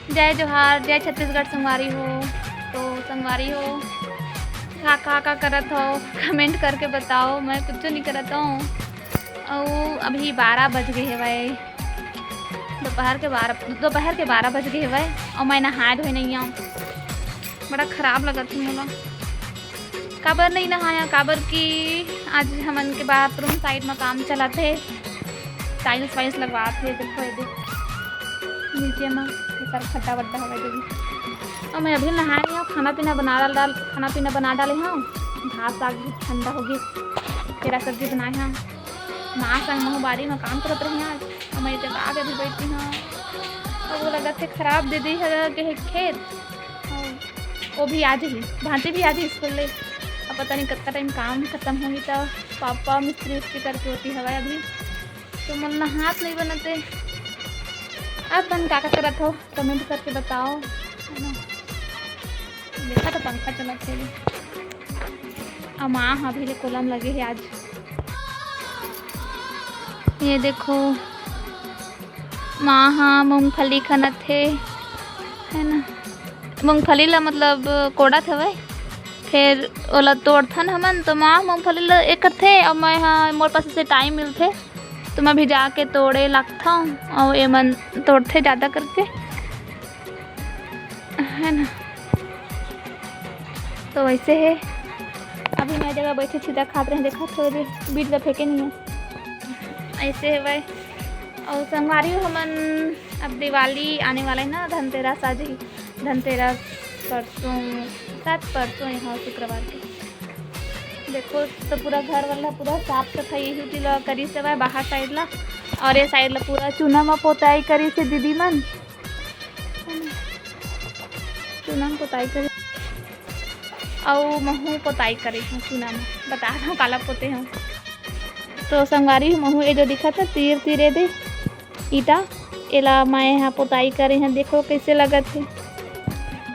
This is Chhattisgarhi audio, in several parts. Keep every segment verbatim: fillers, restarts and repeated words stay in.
जय जोहार, जय छत्तीसगढ़ संगवारी हो। तो संगवारी हो, का का का करत हो, कमेंट करके बताओ। मैं कुछ नहीं करत हूँ। अउ अभी बारह बज गए हवय, दोपहर के बारह, दोपहर के बारह बज गए हवय, अउ मैं नहाए धोए नहीं हूँ। बड़ा खराब लगत है मोला। काबर नहीं नहाया, काबर कि आज हमन के बाथरूम साइड में काम चलत हे, टाइल्स वाइल्स लगवात हे। देखो ये देख, नीचे में एकर खड्डा वड्डा हवय देवी। और मैं अभी नहाए नहीं हूँ, खाना पीना बना डाल, डाल खाना पीना बना डाले हूँ। भात साग भी ठंडा होगी, तेरा सब्जी बनाए हूँ। माँ संग महू बाड़ी में काम करत रही आज, और मैं जब आके भी बैठी हूँ। अब वो लगत है खराब दीदी है के है खेत, और वो भी आज ही, भांति भी आज ही स्कूल ले। अब पता नहीं कतका टाइम काम खत्म होगी, तो पापा मिस्त्री उस्त्री करके होती हवा अभी। तो मन ला हाथ नहीं बनते। आप मन का का करत हो, कमेंट करके बताओ, है ना? देखा तो पंखा चलत हे। आ माँ ह अभी ले कोलम लगे हे आज। ये देखो, माँ ह मूंगफली खनत हे, है ना? मूंगफली ला मतलब कोड़त हवय, फिर ओला तोड़थन हमन। तो माँ मूंगफली ला ए करथे, अउ मैं ह, मोर पास से टाइम मिलथे, तो मैं भी जाके तोड़े लगथव, अउ एमन तोड़थे ज़्यादा करके, है ना? तो वैसे है, अभी मैं जगह बैठे छीदा खात रहे, देखा थोड़ी देर बीट ला फेंके नहीं है, ऐसे है भाई। और संगवारी हो, हमन अब दिवाली आने वाला है ना, धनतेरस आज ही, धनतेरस परसों, शायद परसों यहाँ शुक्रवार के। देखो तो पूरा घर वाला पूरा साफ सफाई यही ला करी से भाई, बाहर साइड ला, और ये साइड ला पूरा चूना में पोताई करी से दीदी मन। चूना में पोताई करे, अउ महू पोताई करे हूँ चूना में, बता रहा हूँ काला पोते हूँ। तो संगवारी हो, महू ये जो दिखत हे तीर तीर ए दे ईटा, एला मैं यहाँ पोताई करे हूँ। देखो कैसे लगत हे।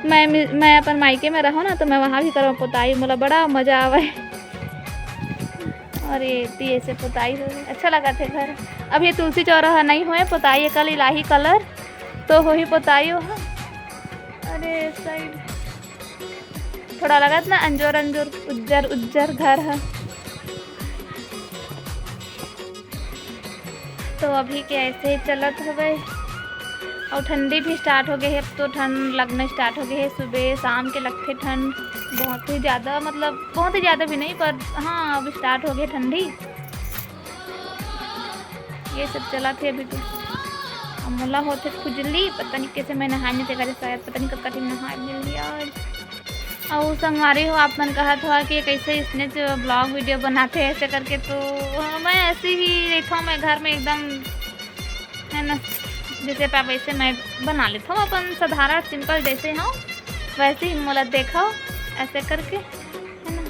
मैं मि-, मैं अपन मायके में रहूँ ना, तो मैं वहाँ भी करव पोताई, मोला बड़ा मजा आवे। और ये ती ऐसे पोताई हो, अच्छा लगत हे घर। अब ये तुलसी चौरा ह नहीं होए पोताई, ये कल इलाही कलर तो होही पोताई हो। अरे साइड थोड़ा लगत ना अंजोर अंजोर, उज्जर उज्जर घर ह। तो अभी के ऐसे ही चलत हवे। और ठंडी भी स्टार्ट हो गए है, अब तो ठंड लगना स्टार्ट हो गए है। सुबह शाम के लगथे ठंड, बहुत ही ज़्यादा, मतलब बहुत ही ज़्यादा भी नहीं, पर हाँ, अब स्टार्ट हो गए ठंडी। ये सब चलत हे अभी तो। अब मोला होथे खुजली, पता नहीं कैसे मैं नहाए नहीं, तेकरे शायद पता नहीं कब कठिन नहाए मिलही आज। अउ संगवारी हो, आप मन कहत हो कि कैसे इसने जो ब्लॉग वीडियो बनाते हैं ऐसे करके, तो मैं ऐसे ही रहता हूँ, मैं घर में एकदम, है ना, जैसे आप वैसे मैं बना लेता हूँ अपन साधारण सिंपल जैसे हूँ वैसे ही मोला देखो ऐसे करके, है ना।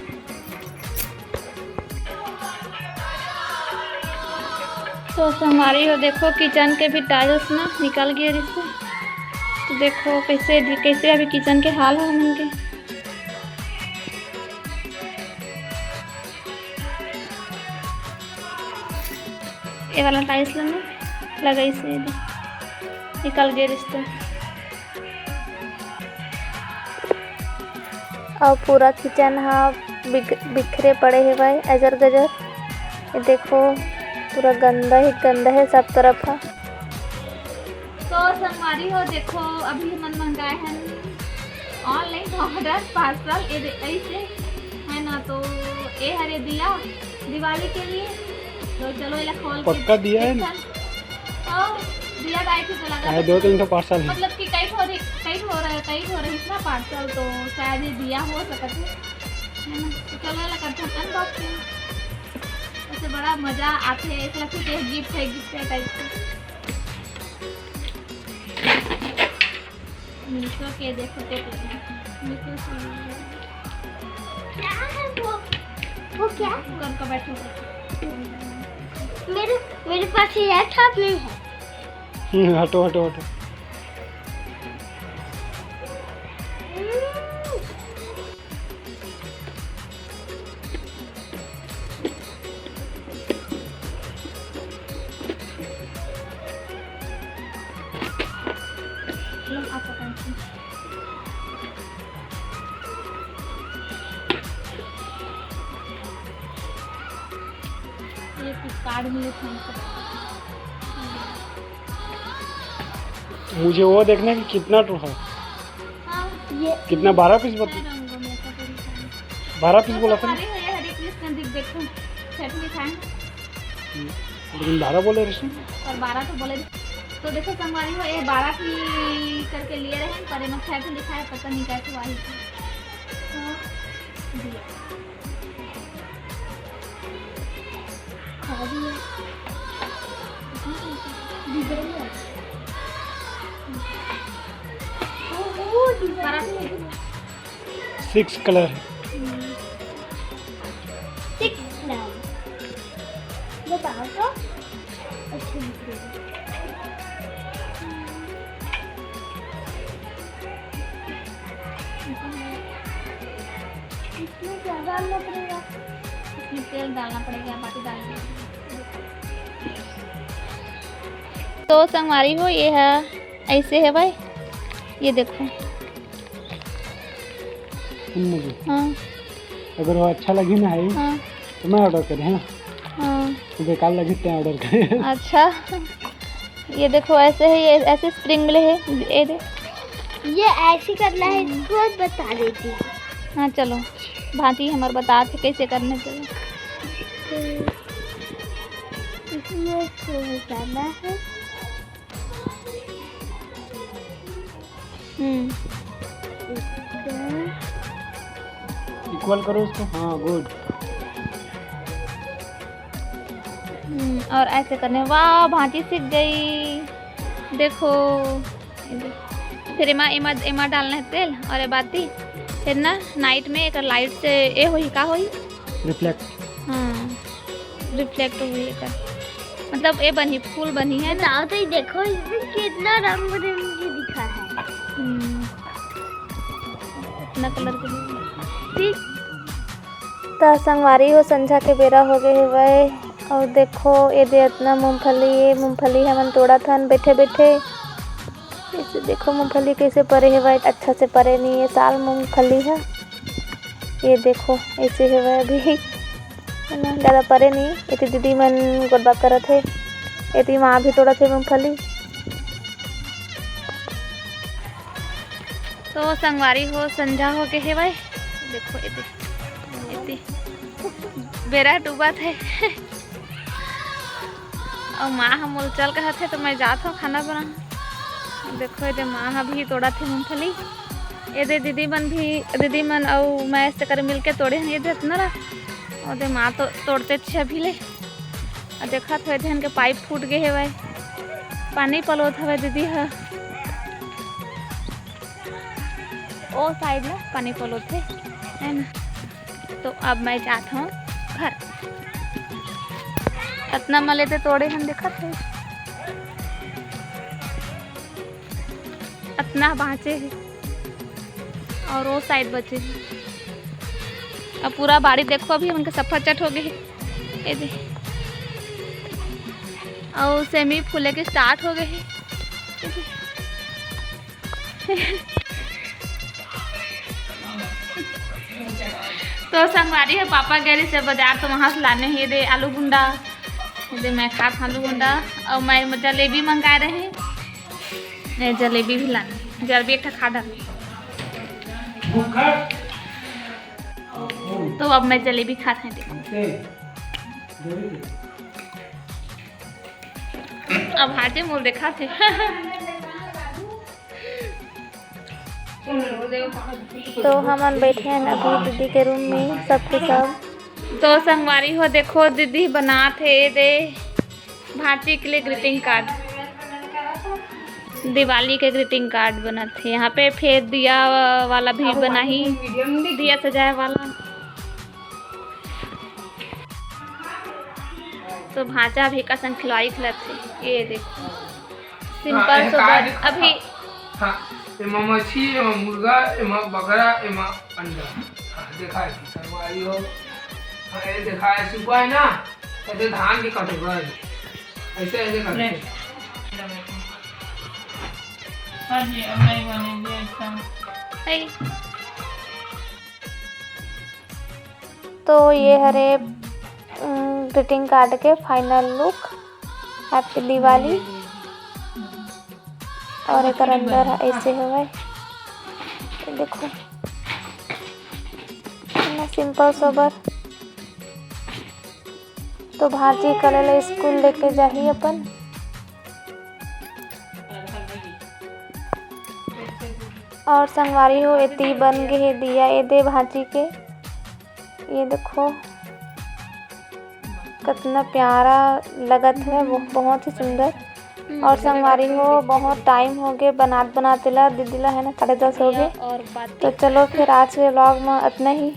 तो संगवारी हो, देखो किचन के भी टाइल्स ना निकल गए रिसे। तो देखो कैसे, कैसे अभी किचन के हाल है हमन के। ये वाला टाइल्स ला ना लगाई से निकल गए रिसे। अउ पूरा किचन ह बिख-, बिखरे पड़े हेवय, एजर गजर। ये देखो, पूरा गंदा ही गंदा है सब तरफ ह। तो संगवारी हो, देखो, अभी हमन मंगाए हन ऑनलाइन ऑर्डर पार्सल, ये दे-, ऐसे है ना, तो ये हरे दिया दिवाली के लिए। तो चलो, एला खोल के पक्का दिया है ना? देखथन। हाँ, दिया टाइप ही तो लगा काहे था। दो तीन ठो पार्सल है। मतलब कि टाइट हो रही, टाइट हो रहा है, टाइट हो रही है ना पार्सल, तो शायद ये दिया हो सकता है, है ना? तो चलो, एला करथन अनबॉक्सिंग। ऐसे बड़ा मजा आते है, ऐसा लगता है कि गिफ्ट है, गिफ्ट है टाइप से। मीशो के देखो के मीशो से क्या है वो? वो क्या? कर को बैठो। मेरे, मेरे पास ये लैपटॉप नहीं है। हम्म, हटो, हटो, हटो। हम्म। चलो, आप पकड़ के। ये कुछ कार्ड मिले थे हमको। मुझे वो देखना है कि कितना टू है। हाँ, ये कितना? बारह पीस बता। रंगों में ऐसा पूरी सारी। बारह पीस बोला था ना? अरे, ये हरे कृष्ण जी देखो, छठ में खाएंगे। हम्म, लेकिन बारह बोले ऋषि। और बारह तो बोले। तो देखो संगवारी हो, ये बारह की करके लिए रहे, पर एमा छह ठो लिखा है, पता नहीं क्या हुआ ही। तो दिया। खा भी है। डिजाइन है। ओ, ओ, डिजाइन बारह है। सिक्स कलर है। सिक्स नाम बताओ तो। अच्छे दिख रहे हैं। इसमें क्या डालना पड़ेगा? इसमें तेल डालना पड़ेगा, बाकी डालना पड़ेगा। तो संगवारी हो, ये है, ऐसे है भाई, ये देखो। सुन मुझे, हाँ। अगर वो अच्छा लगी ना है, हाँ। तो मैं ऑर्डर करें, है ना? हाँ। तो बेकार लगे तो ऑर्डर करें। अच्छा, ये देखो, ऐसे है, ये ऐसे स्प्रिंग मिले है, ये दे। ये ऐसे करना है, हम्म। इसको बता देती हूँ। हाँ, चलो, भांटी हमर बतात हे कैसे करने के। इसमें इसको हटाना है। हम्म। इक्वल करो इसको, हाँ, गुड। हम्म, और ऐसे करने, वाह, भांटी सीख गई। देखो, फिर एमा, एमा, एमा डालना है तेल और ये बाती, फिर ना नाइट में एक लाइट से ए होई, का होई? रिफ्लेक्ट। हाँ, रिफ्लेक्ट होई एकर, मतलब ए बनी, फूल बनी है ना। बताओ तो, ये देखो, इसमें कितना रंग बिरंगी दिखा है। हम्म, इतना कलर के। त संगवारी हो, संझा के बेरा हो गए हवय, और देखो, ये दे इतना मूंगफली, ये मूंगफली हमन तोड़त हन बैठे बैठे। इसे देखो, मूंगफली कैसे परे हेवय, अच्छा से परे नहीं ये साल मूंगफली ह। ये देखो, ऐसे हेवय अभी, है ना, ज्यादा परे नहीं। एती दीदी मन गोठ बात करत हे, एती माँ भी तोड़त हे मूंगफली। तो संगवारी हो, संझा हो के हेवय, देखो एती, एती बेरा डूबत हे। अउ माँ ह मोला चल कहत हे, तो मैं जात हव खाना बना। देखो, एदे माँ ह भी तोड़त हे मूंगफली। एदे दीदी मन भी, दीदी मन अउ मैं से कर मिलके तोड़े हन, एदे इतना ला। ओदे माँ तो तोड़ते छे अभी ले। अउ देखत हो, एदे हन के पाइप फूट गे हेवय, पानी पलोत हवय दीदी ह। ओ साइड ला पानी पलोत हे, है ना। तो अब मैं जात हूँ घर। इतना मले ते तोड़े हम देखत हे, इतना बाँचे हे और वो साइड बचे हे। अब पूरा बाड़ी देखो, अभी हमन के सफा चट हो गए हे। ये दे, और सेमी फूले के स्टार्ट हो गए हे। तो संगवारी हे, पापा गए रहिसे बाजार, तो वहाँ से लाने हे दे आलू गुंडा। ये दे मैं खात आलू गुंडा, और मैं जलेबी मंगाए रहे, मैं जलेबी भी लाने, जलेबी एक ठा खा डाले। तो अब मैं जलेबी खात हे, देखो। अब हाथे मुँह देखा थे। तो हमन बैठे हन अभी दीदी के रूम में, सब के सब। तो संगवारी हो, देखो, दीदी बनात हे दे भांची के लिए ग्रीटिंग कार्ड, दिवाली के ग्रीटिंग कार्ड बनत हे। यहाँ पे फिर दिया वाला भी बनाही, दिया सजाए वाला। तो भांचा भी का संग खिलवारी खेलत हे। ये देखो, सिंपल हाँ, सोबर। अभी हाँ, एमा मछली, एमा मुर्गा, एमा बकरा, एमा अंडा। हाँ, देखा है, संगवारी हो। हाँ, ये देखा है, सुबह है ना, ऐसे धान के कटे भाई, ऐसे, ऐसे करते। ले। हाँ जी, अब नहीं बने जी ऐसा। तो ये हरे ग्रीटिंग कार्ड के फाइनल लुक, हैप्पी दिवाली। और एकर अंदर ह ऐसे हवय, ये देखो, इतना सिंपल सोबर। तो भांची कल ल स्कूल लेके जाही अपन। और संगवारी हो, एती बन गे हे दिया ए दे भांची के। ये देखो, कितना प्यारा लगत है, वो बहुत ही सुंदर। और संगवारी हो, बहुत टाइम हो गए बनात बनात ला, दीदी ला है ना साढ़े दस हो गए। तो चलो फिर आज के व्लॉग में इतना ही।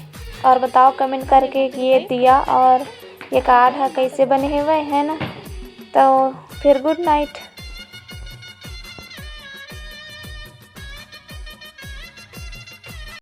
और बताओ कमेंट करके कि ये दिया और ये कार्ड है कैसे बने हुए है ना। तो फिर गुड नाइट।